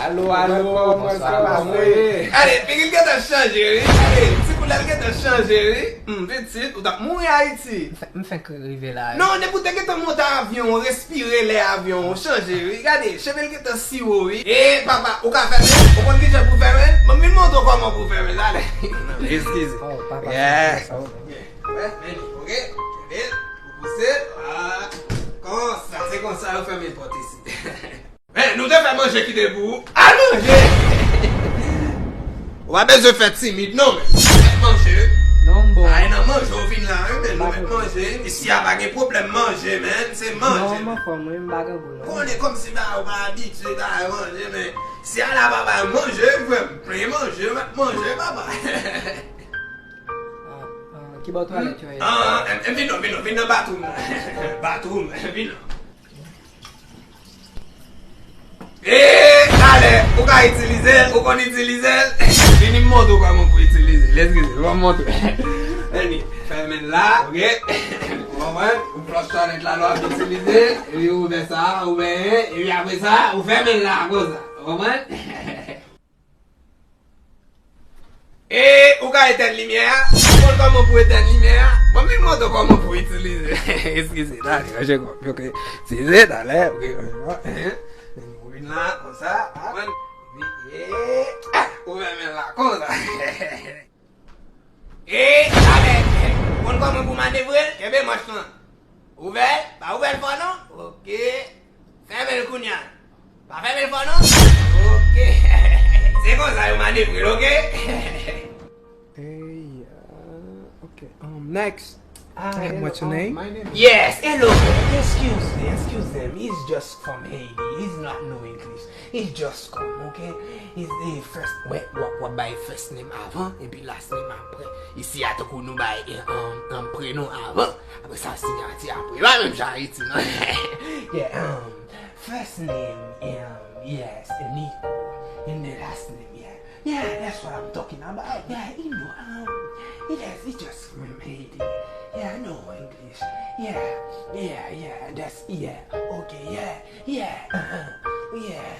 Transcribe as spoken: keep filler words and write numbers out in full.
Alo, alo, kòman sa va? Gade, figi l gentan chanje, wi. Gade, ti koulè l gentan chanje, wi. Hmm, pitit, ou t ap mouri Ayiti. M fè- M fenk rive la, wi. Non, depi w te gentan monte avyon, w respire lè avyon, w chanje, wi. Gade, cheve l gentan siwo, wi. E, papa, ou ka fèmen? Ou konn kijan pou fèmen? Ban m vin montre w kòman pou fèmen, talè. Eskize. Oh, papa, yeah. Sa, sa, ok. Wè, men li, ok? Kenbe l, ou pouse l, vwala. Konsa, se konsa yo fèmen pòt isit. Men, nou te fè manje kite pou ou. Al manje! Ou pa bezwen fè timid, non, men. Mèt manje. Non, m bon. Ay, nan manje, ou vin la, wi, men. Nou mèt manje. Isi a pa gen pwoblèm manje, men. Se manje. Non, m anfòm, wi, m pa gen gou, non. Konnen kòmsi ba, ou pa abitye ba manje, men. Si a la papa manje, frè m, plen manje, mèt manje, papa. Ah, ah, ki bò twalèt yo ye? Ah, em, em, vin non, vin non, vin nan bathroom nan. Bathroom, vin non. E, talè, ou ka itilize l, ou konn itilize l. Vini m montre w kòman pou itilize l. Eskize, ban m montre w. Vini, fèmen l la, ok? Ou konprann? Ou flòch twalèt la, lè w ap itilize l, epi ou ouvè sa, ou benyen, epi apre sa, ou fèmen l la, konsa. Ou konprann? E ou ka etèn limyè a? Ou konn kòman pou etèn limyè a? Bon, vin montre w kòman pou itilize. Eskize, talè, ranje kò. Ok. Itilize, talè, ok. Ou vin la, konsa. Ou fèmen la, konsa. E, talè, ou konn kòman pou manevre l? Kenbe manch lan. Ouvè l, pa ouvè l fò non. Ok. Fèmen l kounye a. Pa fèmen l fò non. Ok. Se konsa yo manevre l, ok? Hey, uh, ok. Um, next. Ah, hey, hello, what's your um, name? My name is Yes, hello. Excuse me, excuse them. He's just from Haiti. He's not know English. He just come, ok? Is the first, wè, w ap, w ap bay first name avan, epi last name apre. Isi a tankou nou bay, eh, um, um, prenon avan, apre sa siyati apre. Pa menm jan Ayiti, non. Yeah, um, first name, um, yes, Nico. And the last name, yeah. Yeah, that's what I'm talking about. Yeah, you know, um, yes, he just from Haiti. Yeah, I know English. Yeah, yeah, yeah, that's, yeah. Okay, yeah, yeah, uh-huh, yeah.